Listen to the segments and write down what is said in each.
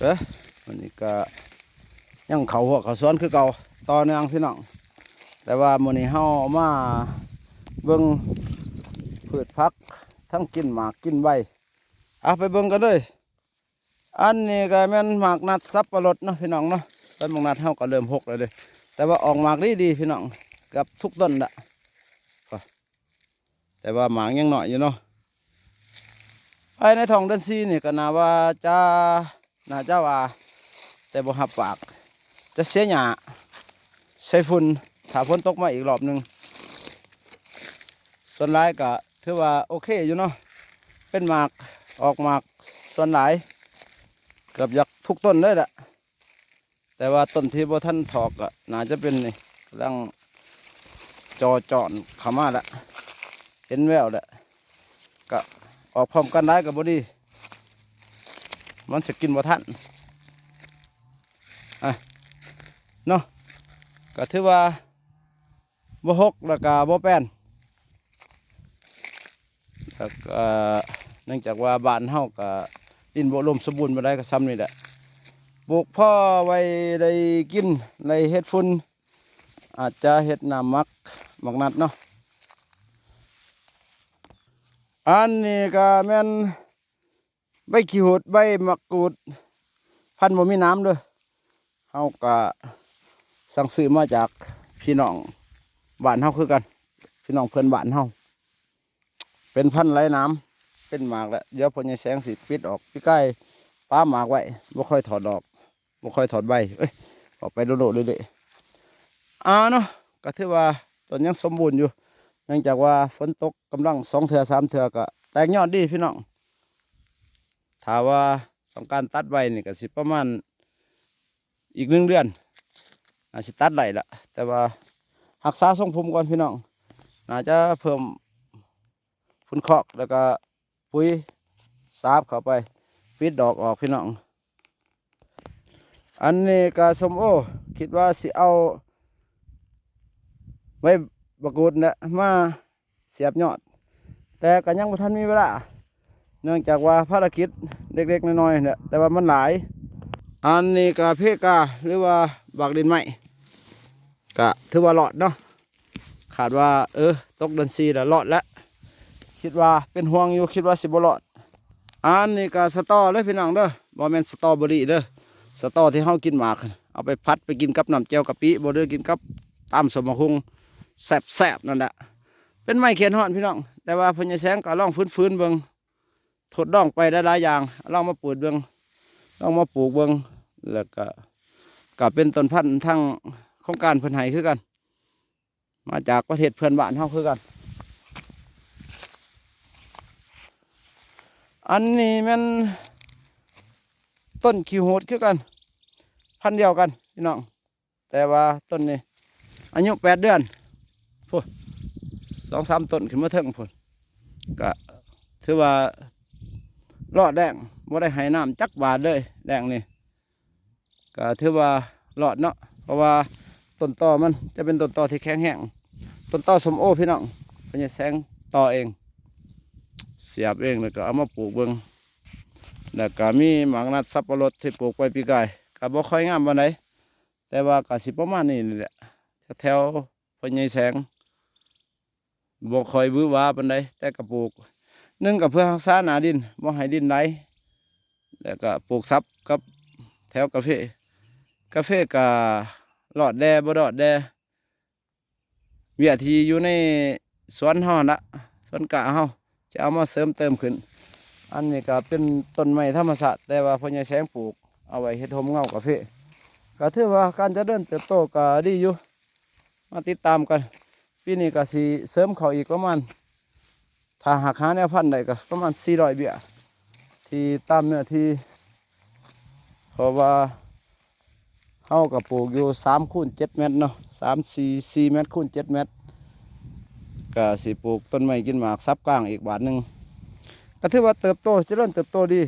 ເອີ ມື້ນີ້ກະຍັງເຂົ້າຮົ້ວເຂົ້າສວນຄືເກົ່າ ຕໍ່ເນື່ອງພີ່ນ້ອງ. ແຕ່ວ່າມື້ນີ້ເຮົາມາເບິ່ງພືດຜັກ ທັງກິນໝາກກິນໃບ. ອ່ະ ໄປເບິ່ງກັນເລີຍ. ອັນນີ້ກະແມ່ນໝາກນັດສັບປະລົດເນາະພີ່ນ້ອງເນາະ. ສວນໝາກນັດເຮົາກະເລີ່ມຮົກແລ້ວເດ້ ແຕ່ວ່າອອກໝາກດີໆ ພີ່ນ້ອງ ເກືອບທຸກຕົ້ນລະ. ແຕ່ວ່າໝາກຍັງນ້ອຍຢູ່ເນາະ. ພາຍໃນທ້ອງເດືອນສີ່ນີ້ກໍໜ້າວ່າຈະ ໜ້າຈະວ່າ ແຕ່ບໍ່ຮັບປາກ ຈະເສຍຫຍ້າ ໃສ່ຝຸ່ນ ຖ້າຝົນຕົກມາອີກລອບໜຶ່ງ. ສ່ວນຫຼາຍກໍຖືວ່າໂອເຄຢູ່ເນາະ ເປັນໝາກ ອອກໝາກສ່ວນຫຼາຍ ເກືອບຢາກທຸກຕົ້ນເລີຍລະ. ແຕ່ວ່າຕົ້ນທີ່ບໍ່ທັນຖອກກໍໜ້າຈະເປັນນີ້ ກຳລັງຈໍ່ຈອນເຂົ້າມາລະ ເຫັນແວວລະ. ກະອອກພ້ອມກັນຫຼາຍກໍບໍ່ດີ ມັນຊິກິນບໍ່ທັນ ອ່ະ ເນາະ. ກະຖືວ່າບໍ່ຮົກ ແລ້ວກະບໍ່ແປນ. ແລ້ວກໍເນື່ອງຈາກວ່າບ້ານເຮົາກໍດິນບໍ່ອຸດົມສົມບູນປານໃດ ກໍສ່ຳນີ້ແຫຼະ ປູກພໍໄວ້ໄດ້ກິນ ໄດ້ເຮັດຝຸ່ນ ອາດຈະເຮັດນ້ຳໝາກ ໝາກນັດເນາະ. ອັນນີ້ກໍແມ່ນໃບຂີ້ຫູດ ໃບໝາກກູດ ພັນບໍ່ມີໜາມເດີ້. ເຮົາກະສັ່ງຊື້ມາຈາກພີ່ນ້ອງບ້ານເຮົາຄືກັນ ພີ່ນ້ອງເພື່ອນບ້ານເຮົາ ເປັນພັນໄຮ້ໜາມ ເປັນໝາກແລ້ວ. ດຽວພໍ່ໃຫຍ່ແສງຊິປິດອອກ ປີກາຍປາໝາກໄວ້ ບໍ່ຄ່ອຍຖອດດອກ ບໍ່ຄ່ອຍຖອດໃບ ເອີຍ ອອກໄປໂລດໆເລື້ອຍໆ. ອ່າເນາະ ກໍຖືວ່າຕົ້ນຍັງສົມບູນຢູ່ ເນື່ອງຈາກວ່າຝົນຕົກກຳລັງສອງເທື່ອສາມເທື່ອ ກໍແຕກຍອດດີພີ່ນ້ອງ. ຖ້າວ່າ ຕ້ອງການຕັດໄວ້ນີ້ກໍຊິປະມານອີກໜຶ່ງເດືອນ ໜ້າຊິຕັດໄດ້ລະ ແຕ່ວ່າຮັກສາຊົງພູມກ່ອນພີ່ນ້ອງ. ໜ້າຈະເພີ່ມຝຸ່ນຄອກ ແລ້ວກໍປຸຍສາບເຂົ້າໄປ ປິດດອກອອກພີ່ນ້ອງ. ອັນນີ້ກໍສົ້ມໂອ ຄິດວ່າຊິເອົາໃບບັກກູດນະມາ ສຽບຍອດ ແຕ່ກໍຍັງບໍ່ທັນມີເວລາ ເນື່ອງຈາກວ່າພາລະກິດເລັກໆນ້ອຍໆແຫຼະ ແຕ່ວ່າມັນຫຼາຍ. ອັນນີ້ກໍເພກາ ຫຼືວ່າບັກດິນໄມ້ ກໍຖືວ່າລອດເນາະ ຄາດວ່າ ເອີ ຕົກເດືອນສີ່ແລ້ວລອດແລ້ວ ຄິດວ່າເປັນຫ່ວງຢູ່ ຄິດວ່າຊິບໍ່ລອດ. ອັນນີ້ກໍສະຕໍເດີພີ່ນ້ອງເດີ ບໍ່ແມ່ນສະຕໍເບີຣີເດີ ສະຕໍທີ່ເຮົາກິນໝາກ ເອົາໄປຜັດໄປກິນກັບນ້ຳແຈ່ວກະປິ ບໍ່ ຫຼືກິນກັບຕຳສົ້ມໝາກຫຸ່ງ ແຊບໆນັ້ນແຫຼະ. ເປັນໄມ້ແຂນຮ້ອນພີ່ນ້ອງ ແຕ່ວ່າພໍ່ໃຫຍ່ແສງກໍລອງຟື້ນໆເບິ່ງ ທົດລອງໄປຫຼາຍໆຢ່າງ ລອງມາປູກເບິ່ງ ລອງມາປູກເບິ່ງ ແລ້ວກໍ ກໍເປັນຕົ້ນພັນທາງໂຄງການເພິ່ນໃຫ້ຄືກັນ ມາຈາກປະເທດເພື່ອນບ້ານເຮົາຄືກັນ. ອັນນີ້ແມ່ນຕົ້ນຂີ້ຫູດຄືກັນ ພັນດຽວກັນພີ່ນ້ອງ ແຕ່ວ່າຕົ້ນນີ້ອາຍຸແປດເດືອນພຸ້ນ ສອງສາມຕົ້ນຂຶ້ນມາເທິງພຸ້ນ ກະຖືວ່າລອດແລ້ງ ບໍ່ໄດ້ໃຫ້ນ້ຳຈັກບາດເລີຍແລ້ງນີ້ ກະຖືວ່າລອດເນາະ ເພາະວ່າຕົ້ນຕໍມັນຈະເປັນຕົ້ນຕໍທີ່ແຂງແຮງ ຕົ້ນຕໍສົ້ມໂອພີ່ນ້ອງ ເພິ່ນຈະແສງຕໍເອງ ສຽບເອງ ແລ້ວກໍເອົາມາປູກເບິ່ງ ແລ້ວກໍມີໝາກນັດສັບປະລົດທີ່ປູກໄວ້ປີກາຍ ກໍບໍ່ຄ່ອຍງາມປານໃດ ແຕ່ວ່າກໍຊິປະມານນີ້ນີ້ແຫຼະ ແຖວໆພໍ່ໃຫຍ່ແສງ ບໍ່ຄ່ອຍຫວືຫວາປານໃດ ແຕ່ກໍປູກ ໜຶ່ງກໍເພື່ອຮັກສາໜ້າດິນ ບໍ່ໃຫ້ດິນໄຫຼ ແລ້ວກໍປູກສັບກັບແຖວກາເຟ ກາເຟກໍລອດແດ່ບໍ່ລອດແດ່ ເບ້ຍທີ່ຢູ່ໃນສວນເຮົາຫັ້ນລະ ສວນກ້າເຮົາ ຈະເອົາມາເສີມເຕີມຂຶ້ນ. ອັນນີ້ກໍເປັນຕົ້ນໄມ້ທຳມະຊາດ ແຕ່ວ່າພໍ່ໃຫຍ່ແສງປູກເອົາໄວ້ເຮັດຮົ່ມເງົາກາເຟ ກໍຖືວ່າການຈະເລີນເຕີບໂຕກໍດີຢູ່ ມາຕິດຕາມກັນ ປີນີ້ກໍຊິເສີມເຂົ້າອີກປະມານ ຖ້າຫາກຫາແນວພັນໄດ້ກໍປະມານສີ່ຮ້ອຍເບ້ຍ ທີ່ຕາມເນື້ອທີ່ ເພາະວ່າເຮົາກໍປູກຢູ່ສາມຄູນເຈັດແມັດເນາະ ສາມ ສີ່ ສີ່ແມັດຄູນເຈັດແມັດ ກໍຊິປູກຕົ້ນໄມ້ກິນໝາກສັບກ້າງອີກບາດໜຶ່ງ ກໍຖືວ່າເຕີບໂຕ ຈະເລີນເຕີບໂຕດີ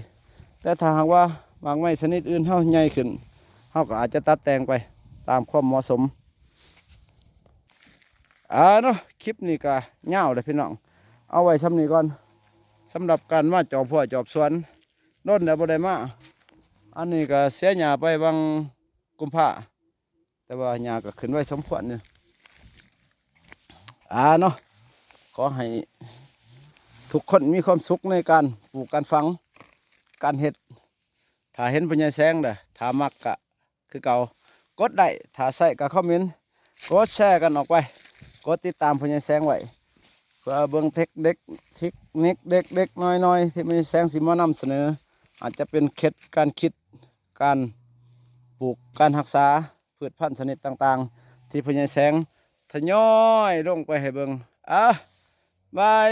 ແຕ່ຖ້າຫາກວ່າໝາກໄມ້ຊະນິດອື່ນເຮົາໃຫຍ່ຂຶ້ນ ເຮົາກໍອາດຈະຕັດແຕ່ງໄປຕາມຄວາມເໝາະສົມ. ອ່າເນາະ ຄລິບນີ້ກໍຍາວເດ້ພີ່ນ້ອງ ເອົາໄວ້ສ່ຳນີ້ກ່ອນ ສຳລັບການມາຈອບຮົ້ວຈອບສວນ ດົນແລ້ວບໍ່ໄດ້ມາ ອັນນີ້ກໍເສຍຫຍ້າໄປຫວ່າງກຸມພາ ແຕ່ວ່າຫຍ້າກໍຂຶ້ນໄວສົມຄວນຢູ່ ອ່າເນາະ. ຂໍໃຫ້ທຸກຄົນມີຄວາມສຸກໃນການປູກການຝັງ ການເຮັດ. ຖ້າເຫັນພໍ່ໃຫຍ່ແສງເດີ້ ຖ້າມັກກະຄືເກົ່າ ກົດໄລ້ ຖ້າໃຊ້ກະຄອມເມັນ ກົດແຊກັນອອກໄປ ກົດຕິດຕາມພໍ່ໃຫຍ່ແສງໄວ້ ເພື່ອເບິ່ງເທັກເດັກ ເທັກນິກເດັກໆນ້ອຍໆ ທີ່ພໍ່ໃຫຍ່ແສງຊິມານຳສະເໜີ ອາດຈະເປັນເຄັດການຄິດ ການປູກ ການຮັກສາພືດພັນຊະນິດຕ່າງໆ ທີ່ພໍ່ໃຫຍ່ແສງທະຍອຍລົງໄປໃຫ້ເບິ່ງ. ອ່າ ບາຍ.